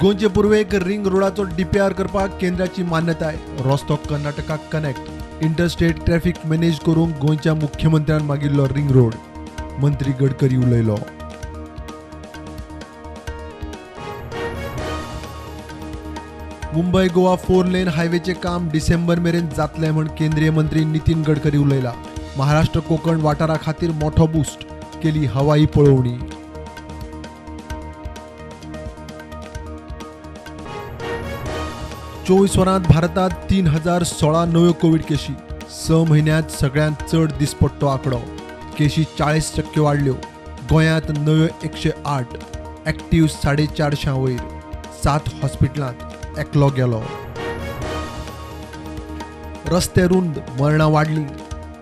गोंयचे पुर्वेक ring रोडाचो DPR करपाक केंद्राची मान्यताय. रस्तो कर्नाटकाक कनेक्ट. इंटरस्टेट ट्रॅफिक मॅनेज करूंक गोंयच्या मुख्यमंत्र्यान मागिल्लो रिंग रोड. मंत्री गडकरी उलयलो. मुंबय गोवा 4 लेन हायवेचें काम डिसेंबर मेरेन जातलें म्हूण केंद्रीय मंत्री नितीन गडकरी उलयला. महाराष्ट्र कोकण वाठारा खातीर मोठो बूस्ट. केली हवाई पळोवणी. चोवीस वरांत भारतात 3016 नव्यो कोविड केशी. 6 म्हयन्यांत सगळ्यांत चड दिसपट्टो आंकडो. केशी 40% वाडल्यो. गोंयांत नव्यो 108, एक्टिव्ह 450 वयर. 7 हॉस्पिटलांत एकलो गेलो. रस्ते रुंद, मरणां वाडलीं.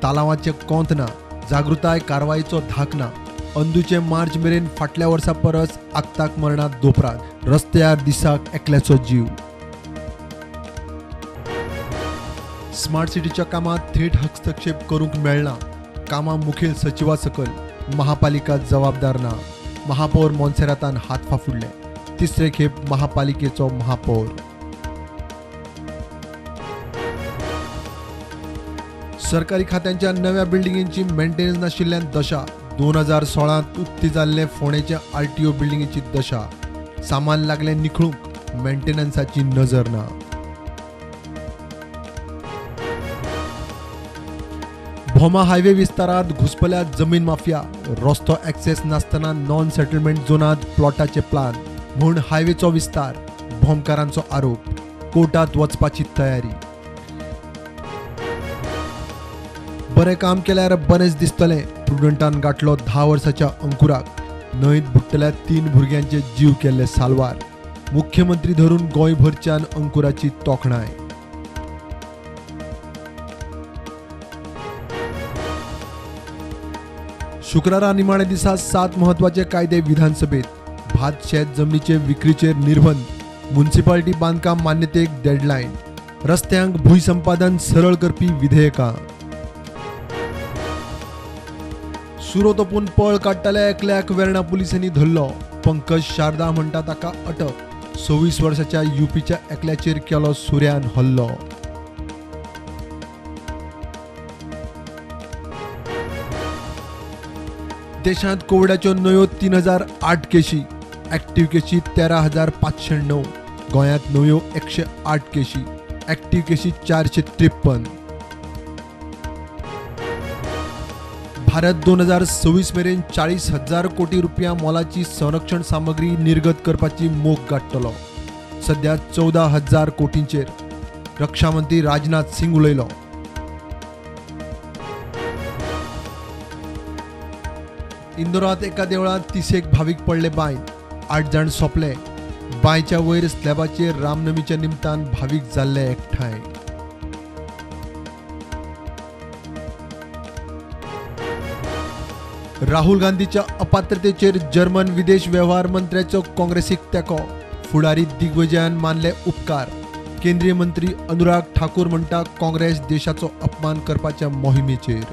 तालावाचें कोंत ना, जागृताय कारवायेचो धाक ना. अंदूचे मार्च मेरेन फाटल्या वर्सा परस आक्ताक मरणां दोपरात. रस्त्यार दिसाक एकल्याचो जीव. स्मार्ट सिटीच्या कामात थेट हस्तक्षेप करूंक मेळना. कामां मुखेल सचिवा सकयल. महापालिका जबाबदार ना. महापौर मोन्सेरातान हात फाफुडले. तिसरे खेप महापालिकेचो महापौर. सरकारी खात्यांच्या नव्या बिल्डिंगेची मेंटेनन्स नाशिल्ल्यान दशा. 2016 उक्ती जाल्ले फोंडेच्या आरटीओ बिल्डिंगेची दशा. सामान लागलें निखळूंक, मेंटेनन्साची नजर ना. भोमा हायवे विस्तारात घुसपल्या जमीन माफिया. रस्तो ॲक्सेस नासतना नॉन सेटलमेंट झोनात प्लॉटाचे प्लान म्हूण हायवेचो विस्तार. भोमकारांचो आरोप. कोर्टात वचपाची तयारी. बरें काम केल्यार बरेंच दिसतलें. प्रुडंटान गाठलो 10 वर्साच्या अंकुराक. न्हंयत बुडटल्या 3 भुरग्यांचे जीव केल्ले साल्वार. मुख्यमंत्री धरून गोंयभरच्यान अंकुराची तोखणाय. शुक्रारा निमाणे दिसा 7 महत्वाचे कायदे विधानसभेत. भात शेत जमनीचे विक्रीचेर निर्बंध. म्युनिसिपालिटी बांदकाम मान्यतेक डेडलायन. रस्त्यांक भूंयसंपादन सरळ करपी विधेयकां. सुरो तोपून पळ काडटल्या एकल्याक वेर्णा पुलिसांनी धरलो. पंकज शारदा म्हणटा ताका अटक. 26 वर्साच्या युपीच्या एकल्याचेर केलो सुऱ्यान हल्लो. देशांत कोविडाच्यो नव्यो 3008 केशी. ॲक्टिव्ह केशी 13,509. गोंयांत नव्यो 108 केशी. ॲक्टिव्ह केशी 453. भारत 2026 मेरेन 40,000 कोटी रुपया मोलाची संरक्षण सामग्री निर्गत करपाची मोख गांठटलो. सध्या 14,000 कोटींचेर. रक्षा मंत्री राजनाथ सिंग उलयलो. इंदोरांत एका देवळांत 30 भावीक पडले बांयत. 8 जाण सोंपले. बांयच्या वयर स्लॅबाचेर रामनमीच्या निमतान भावीक जाल्ले एकठांय. राहुल गांधीच्या अपात्रतेचेर जर्मन विदेश वेव्हार मंत्र्याचो काँग्रेसीक तेंको. फुडारी दिग्विजयान मानले उपकार. केंद्रीय मंत्री अनुराग ठाकूर म्हणटा काँग्रेस देशाचो अपमान करपाच्या मोहिमेचेर.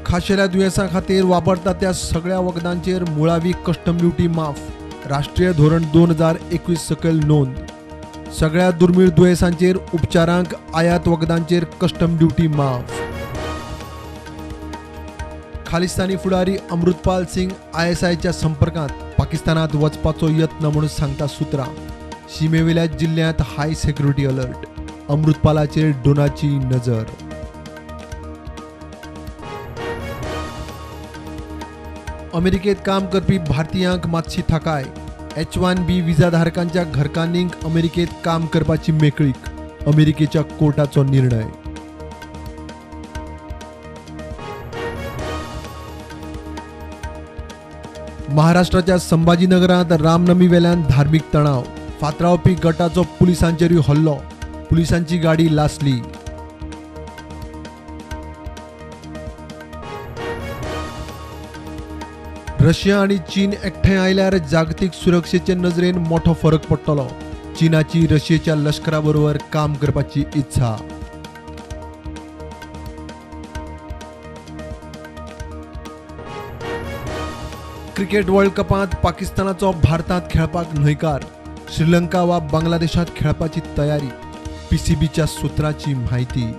खाशेल्या दुयेंसां खातीर वापरता त्या सगळ्या वखदांचेर मुळावी कस्टम ड्युटी माफ. राष्ट्रीय धोरण 2021 सकयल नोंद. सगळ्या दुर्मीळ दुयेंसांचेर उपचारांक आयात वखदांचेर कस्टम ड्युटी माफ. खालिस्तानी फुडारी अमृतपाल सिंग आयएसआयच्या संपर्कांत. पाकिस्तानात वचपाचो यत्न म्हणून सांगता सुत्रां. शिमेवेल्या जिल्ल्यांत हाय सेक्युरिटी अलर्ट. अमृतपालाचेर ड्रोनाची नजर. अमेरिकेत काम करपी भारतीयांक मातशी थाकाय. H-1B विजाधारकांच्या घरकान्नींक अमेरिकेत काम करपाची मेकळीक. अमेरिकेच्या कोर्टाचो निर्णय. महाराष्ट्राच्या संभाजीनगरांत रामनमी वेल्यान धार्मिक तणाव. फातरावपी गटाचो पुलिसांचेरूय हल्लो. पुलिसांची गाडी लासली. रशिया आनी चीन एकठांय आयल्यार जागतीक सुरक्षेचे नजरेन मोठो फरक पडटलो. चीनाची रशियेच्या लश्करा बरोबर काम करपाची इत्सा. क्रिकेट वर्ल्ड कपांत पाकिस्तानाचो भारतांत खेळपाक न्हयकार. श्रीलंका वा बांगलादेशांत खेळपाची तयारी. पीसीबीच्या सुत्राची म्हायती.